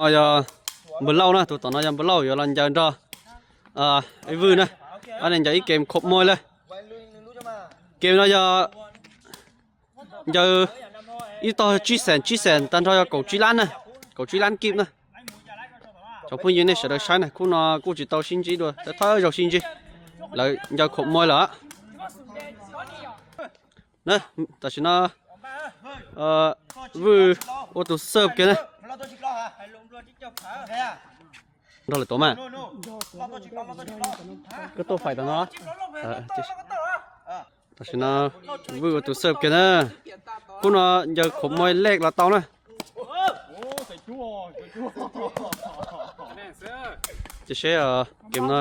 Yog Npawg Lauj na, tus tom no yog Npawg Lauj yuav los ncaws nrog Ib Vwj na. Ob neeg ncaws ib kem khom moj lawm. Kem no yog ncaws ib tog tsib xees, tsib xees tag nrho yog kaum tsib lab na, kaum tsib lab kib na. Cov phooj ywg nej sawv daws saib na, khub no kuj tsis tau sib ntsib dua, thawj zaug sib ntsib. Lawv ncaws khom moj lawm. Na, tam sim no Vwj ua tus xawb kiag na. Nrog lawv tuav mas. Koj tuaj faim tom no. Tam sim no Vwj ua tus xawb kiag na. Khub no ncaws khom moj lej los tau na. Cia seb kem no.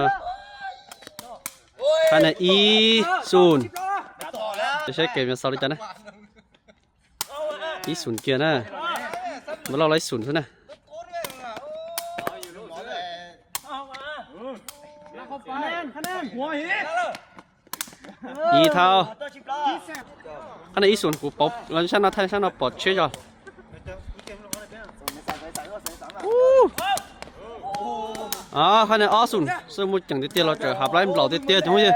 Qhab ne ib xum. Cia seb kem yuav xaus li cas na. Ib xum kiag na. Npawg Lauj lawv ib xum xwb na. Ib thauj. Qhab ne ib xum kuv pauv sab no thaij sab no pom tsheb zog. Qhab ne ob xum xwb, muaj ceem tiag tiag los tseem hab laib nplaum tiag tiag cov phooj ywg.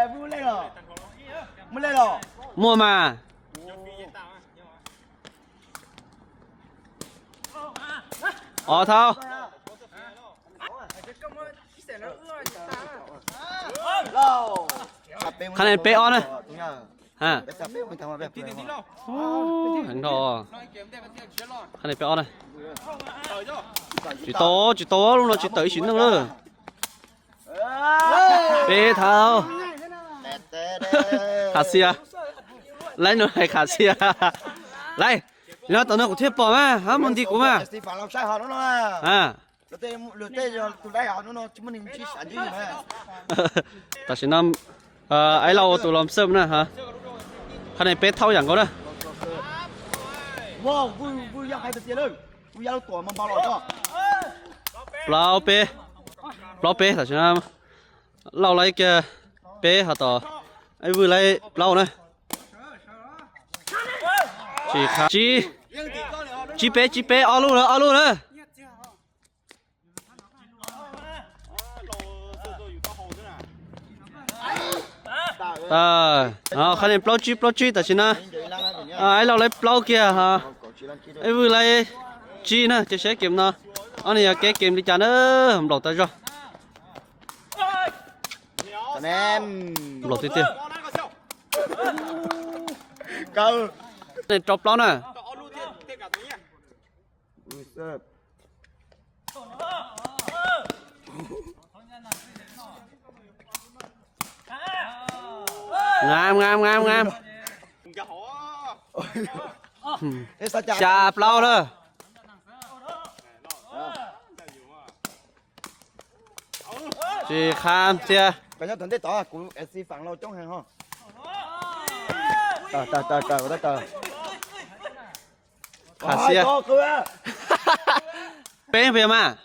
Muaj mas. Ob thauj. Qhab ne peb ob na. Heev dhau. Qhab ne peb ob na. Tsis tau, tsis tau, lub no tsis tawm ib sim neej lawm. Peb thauj. Khav xia. Laib no hais khav xia. Laib, no tom no kuv thiaj pom mas, hab mus nti kuv mas. Tam sim no Aib Lauj ua tus los xawb na. Qhab ne peb thauj yam nkaus na. Plaub peb, plaub peb tam sim no. Lauj laib kiag peb ho tom Aib Vwj laib plaub na. Tsis, tsib peb, tsib peb, ob lub lawm, ob lub lawm. Qhab ne plaub tsib, plaub tsib tam sim no. Aib Lauj laib plaub kiag ho Aib Vwj laib tsib na, cia seb kem no ob neeg yuav keb kem li cas na, nplaum tas zog. Nplaum tiag tiag. Rau plaub na. Ngam, ngam, ngam, ngam. Xya plaub lawm. Tsis qham tiag. Khav xia. Peb pia mas.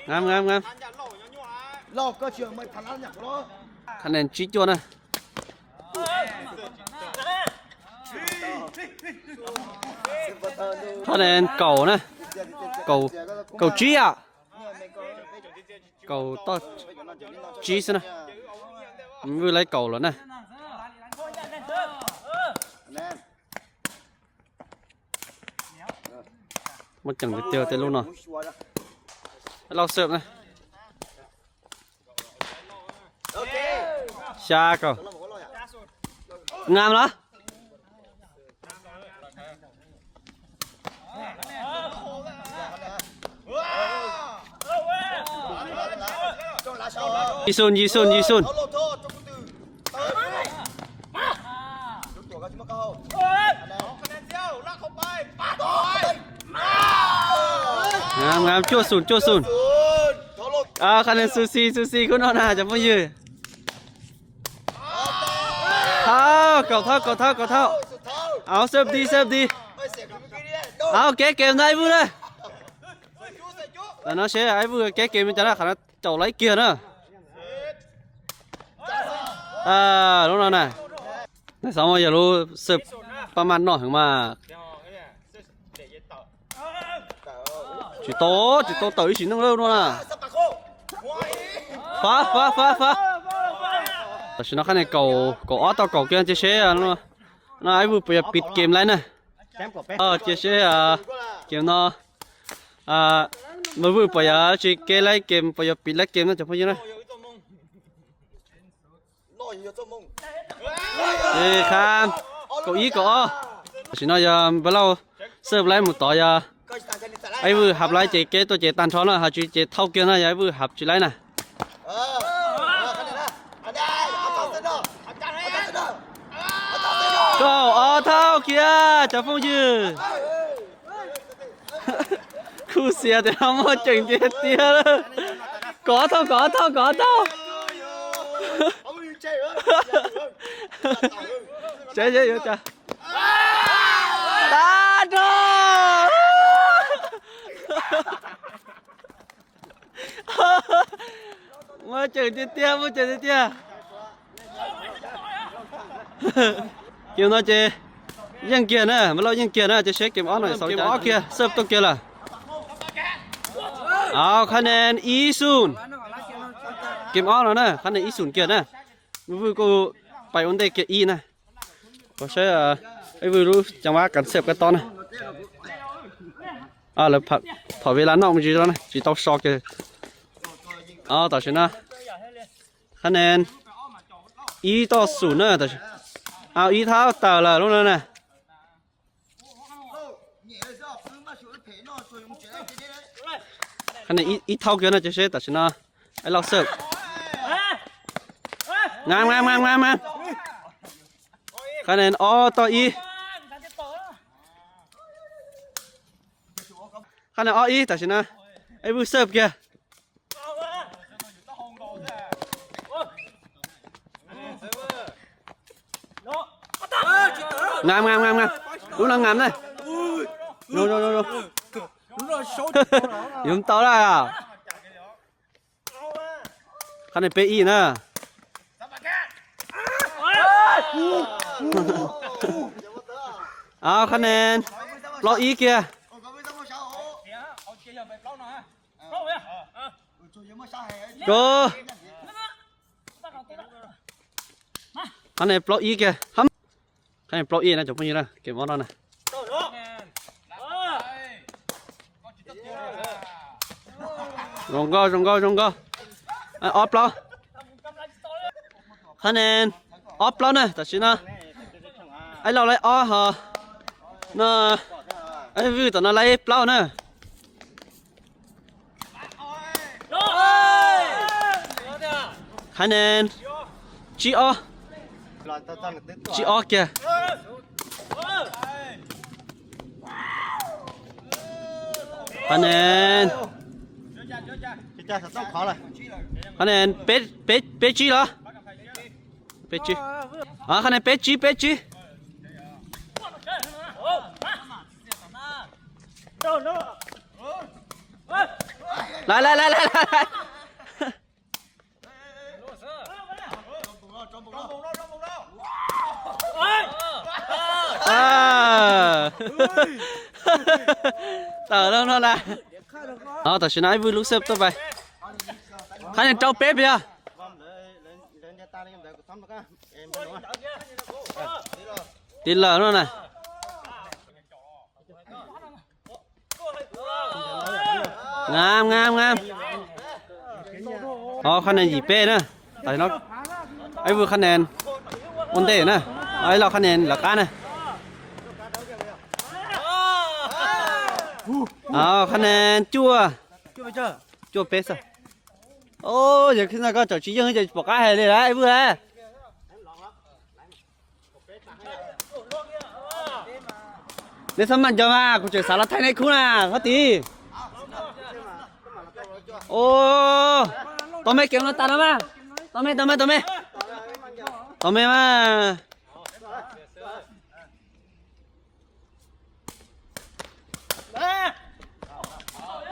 Ngam, ngam, ngam. Qhab ne tsib cuaj na. Qhab ne kaum na. Kaum, kaum tsib yom. Kaum toj tsib xwb na. Vwj laib kaum lawm na. Muaj ceem tiag tiag tej lub no. Lauj xwb na. Xya kaum. Ngam los. Yis xun, yis xun, yis xun. Ngam, ngam, cuaj xun, cuaj xun. Qhab ne xu xi, xu xi khub no na cov phooj ywg. Thauj, kaum thauj, kaum thauj, kaum thauj. Au, xab di, xab di. Au, kev kem ntag Aib Vwj na. Tam no seb Aib Vwj kev kem li cas na, qhov no caum laib kiag na. Lub no na, nej xav muab yog lub xawb pab maj noj heev mas. Tsis tau, tsis tau tawm ib sim neej lawm no na. Fav, fav, fav, fav. Tam sim no qhab ne kaum, kaum ob tau kaum kiag cia seb no Ib Vwj puas yog pim kem laib na. Cia seb kem no Ib Vwj puas yog tsis ke laib kem, puas yog pim laib kem no cov phooj ywg na. Qhab, kaum ib kaum ob. Tam sim no yog Npawg Lauj xawb laib mus tod yog Ib Vwj hab laib ces kev tuaj ces tag nrho na, ho tsis ces thauj kiag no yog Ib Vwj hab tsis laib na. Kaum ob thauj kiag cov phooj ywg. Khuv xim tias no muaj ceem tiag tiag. Kaum ob thauj, kaum ob thauj, kaum ob thauj. Seb seb yuav cas. Tag nrho. Muaj ceem tiag tiag, muaj ceem tiag tiag. Kem no ces yeej kiag na, Npawg Lauj yeej kiag na, cia seb kem ob no xaus, kem ob kiag xawb tuaj kiag lawm. Au, qhab ne ib xum. Kem ob no na, qhab ne ib xum kiag na. Ib Vwj kuj pais ua ntej kiag ib na. Kuv saib Ib Vwj lub caj vab kav xawb kab tob na. Lawv phom ve la noj me ntsis no na, tsis tau so kiag. Tam sim no qhab ne ib toj xum na, ib thauj tawm lawm lub no na. Qhab ne ib thauj kiag no cia seb tam sim no Ib Lauj xawb. Ngam ngam ngam ngam. Qhab ne ob toj ib. Qhab ne ob ib tam sim no Ib Vwj xawb kiag. Ngam ngam ngam ngam. Lub no ngam na. Yuav tau lawm. Qhab ne peb ib na. Au, qhab ne plaub ib kiag. Koj, qhab ne plaub ib kiag. Qhab ne plaub ib na cov phooj ywg na, kem ob no na. Zoo nkauj, zoo nkauj, zoo nkauj. Ob plaub. Qhab ne ob plaub na, tam sim no Ib Lauj laib ob ho no, Ib Vwj tom no laib plaub na. Qhab ne tsib ob, tsib ob kiag. Qhab ne, qhab ne peb, peb, peb tsib los? Peb tsib. Qhab ne peb tsib, peb tsib. Lawv, lawv, lawv, lawv, lawv. Tawm lawm no las. Tam sim no Ib Vwj lub xawb tuaj pais. Qhab ne rau peb puas yog? Tiv lawm no na. Ngam, ngam, ngam. Qhab ne yim peb na. Tam sim no Ib Vwj qhab ne ua ntej na. Ib Lauj qhab ne lawv qab na. Qhab ne cuaj, cuaj peb xwb. Yog koj tseem tsis yeej ces pom qab hais li lawm Ib Vwj a. Nej txhob maj nco mas kuv tseem xav los thaij nej khub na, Hlob Tis. Tos me kev no tas no mas. Tos me, tos me, tos me. Tos me mas.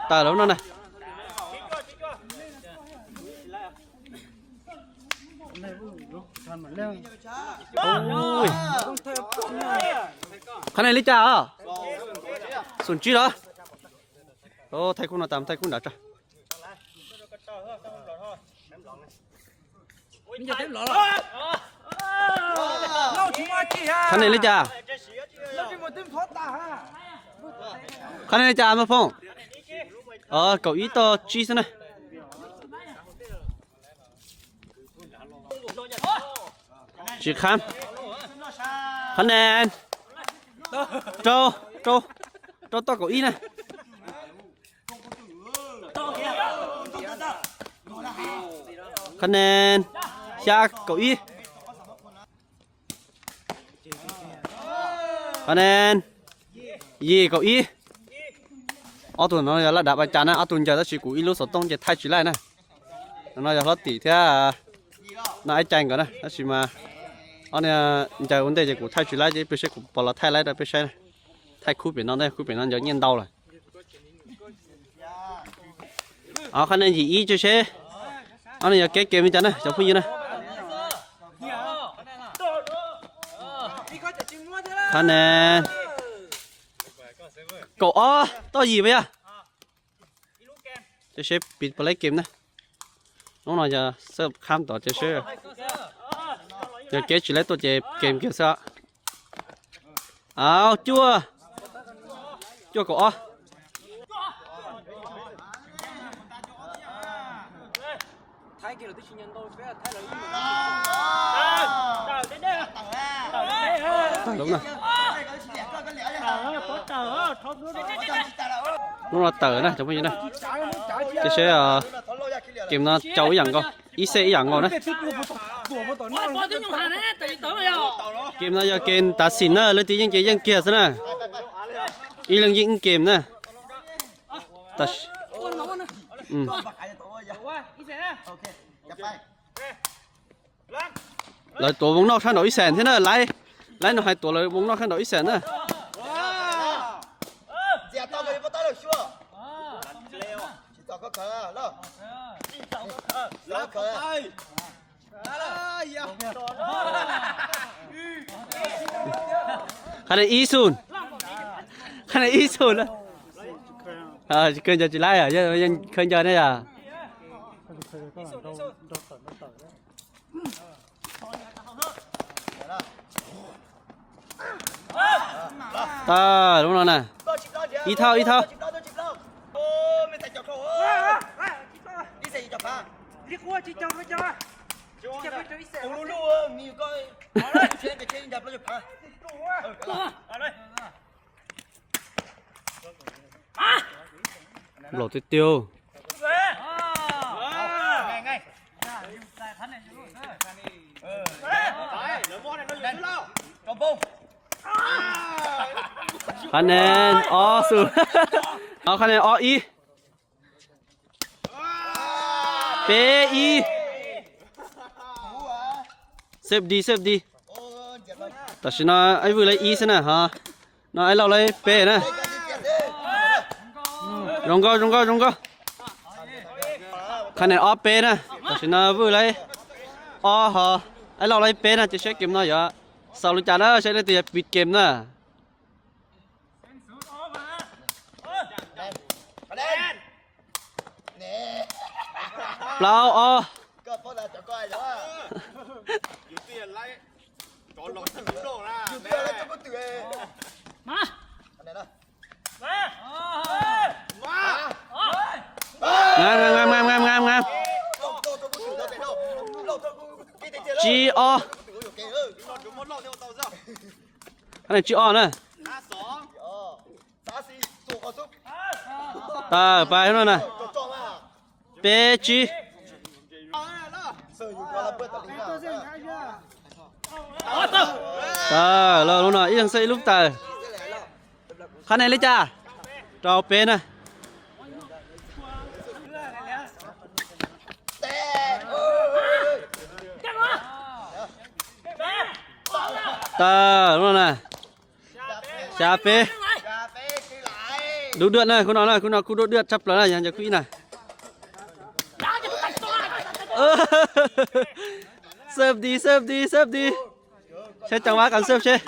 Tawm lawm no na. Qhov nej li cas os? Xoom tsib los? Thaij khub no tas thaij khub nrad tso. Qhov nej li cas? Qhov nej li cas Maj Foom? Kaum ib toj tsib xwb na. Tsis kham. Qhov nej rau, rau, rau toj kaum ib na. Qhov nej xya kaum ib. Qhov nej yim kaum ib. Ob tug no yog laj dav paj cas na, ob tug ncaws tab sis kuv ib lub xov tooj ces thaij tsis laij na. No yog hlob tim thiab no Aib Cai nkawd na, tab sis mas ob niag ncaws ua ntej ces kuv thaij tsis laij, peb seb kuv puas los thaij laij rau peb saib. Thaij khub pem no ntej, khub pem no ncaws nyiaj ntau lawm. Qhov nej yim ib, cia seb ob niag yuav keb kem li cas na cov phooj ywg na. Qhov nej kaum ob toj yim puas yog? Cia seb pib puas laij kem na. Hnub no yog xab khab tom cia seb. Yog keb tsis laij tuaj ces kem kiag xwb. Au, cuaj, cuaj kaum ob. Tawm lub na. Lub no tawm na cov phooj ywg na. Cia seb, kem no cau ib yam nkaus, ib xej ib yam nkaus na. Kem no yog kem tav xim na, leej twg yeej ces yeej kiag xwb na. Ib leeg yeej ib kem na. Lawv tuav voos noj sab nraum ib xees thiab na, laiv, laiv no hais tuav lawv voos noj sab nraum ib xees na. Qhov no ib xu, qhov no ib xu na. Tsis khaws ncaws tsis laib, yeej khaws ncaws ne yom. Tag lub no na. Ib thauj, ib thauj. Nplaum tiag tiag. Qhab ne ob xu. Qhab ne ob ib. Peb ib. Xeb di, xeb di. Tam sim no ib vwj laib ib xwb na ho. No ib lauj laib peb na. Zoo nkauj, zoo nkauj, zoo nkauj. Qhab ne ob peb na. Tam sim no vwj laib ob ho. Ib lauj laib peb na, cia seb kem no yuav xaus li cas na, seb leej twg yuav piv kem na. Plaub ob. Tsib ob. Qhab ne tsib ob na. Tawm pais no na. Peb tsib. Tawm los lub no ib leeg xwb ib lub tawm. Qhab ne li cas? Rau peb na. Tawm lub no na. Xya peb. Dub dwaj na, khub no na, khub no kuj dub dwaj tshaj plaws na, yog ncaws khub ib na. Xab di, xab di, xab di. Saib Cam Vab kom xab seb.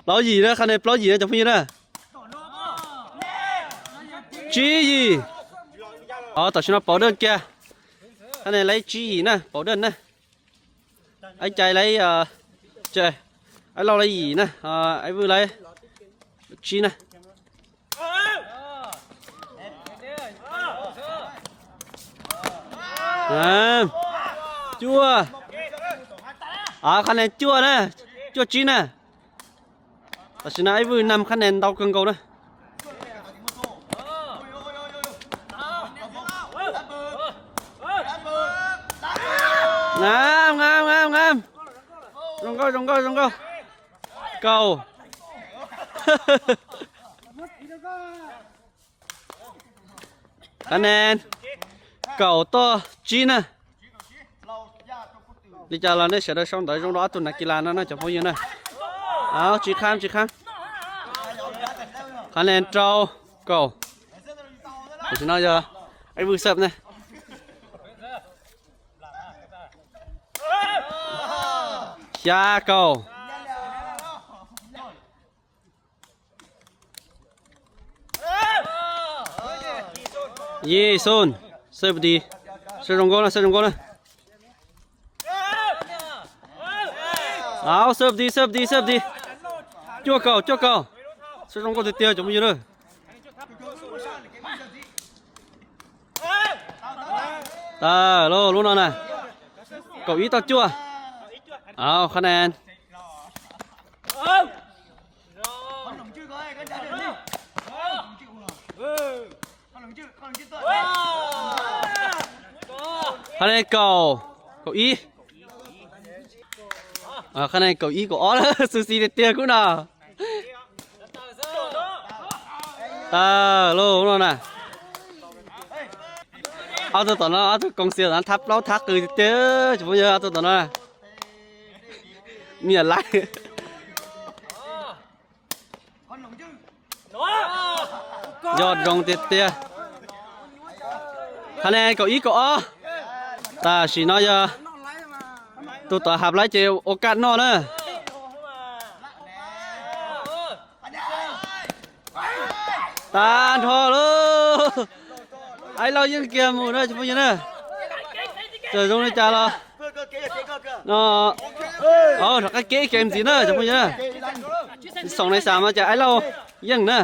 Plaub yim na, qhov ne plaub yim na cov phooj ywg na. Tsib yim. Os, tam sim no pauv dawj kiag. Qhov ne laib tsib yim na, pauv dawj na. Aib Cai laib, aib Lauj laib yim na, aib Vwj laib tsib na. Cuaj. Qhov ne cuaj na, cuaj tsib na. Tam sim no aib Vwj nam qhov ne ntau kawg nkaus na. Ngam, ngam, ngam, ngam. Zoo nkauj, zoo nkauj, zoo nkauj. Kaum. Qhov ne kaum toj tsib na. Li cas los nej sawv daws sau ntawv zoo rau ob tug nas kis las no na cov phooj ywg na. Tsis kham, tsis kham. Qhov ne rau kaum. Tam sim no yog aib Vwj xab ne. Xya kaum. Yim xun. Xab di. Xab zoo nkauj na, xab zoo nkauj na. Au, xab di, xab di, xab di. Cuaj kaum, cuaj kaum. Xab zoo nkauj tiag tiag cov phooj ywg na. Tag lauj, lub no na. Kaum ib toj cuaj. Au, qhov ne. Qhov ne kaum, kaum ib. Qhov ne kaum ib kaum ob, xu xi tiag tiag kub no. Tag lauj no na. Ob tug tom no, ob tug koom xias no thab plaub thab qws tiag tiag, tsis pub yog ob tug tom no. Niam laij. Yog zoo tiag tiag. Qhov ne kaum ib kaum ob. Tam sim no yog tus tom hab laij ces ua kaj noj na. Tag nrho lauj. Aib Lauj yeej kiag mus na cov phooj ywg na. Txawm zoo li cas los no, rov qab kev ib ke ntxiv na cov phooj ywg na. Xoom nais xav mas cas Aib Lauj yeej na.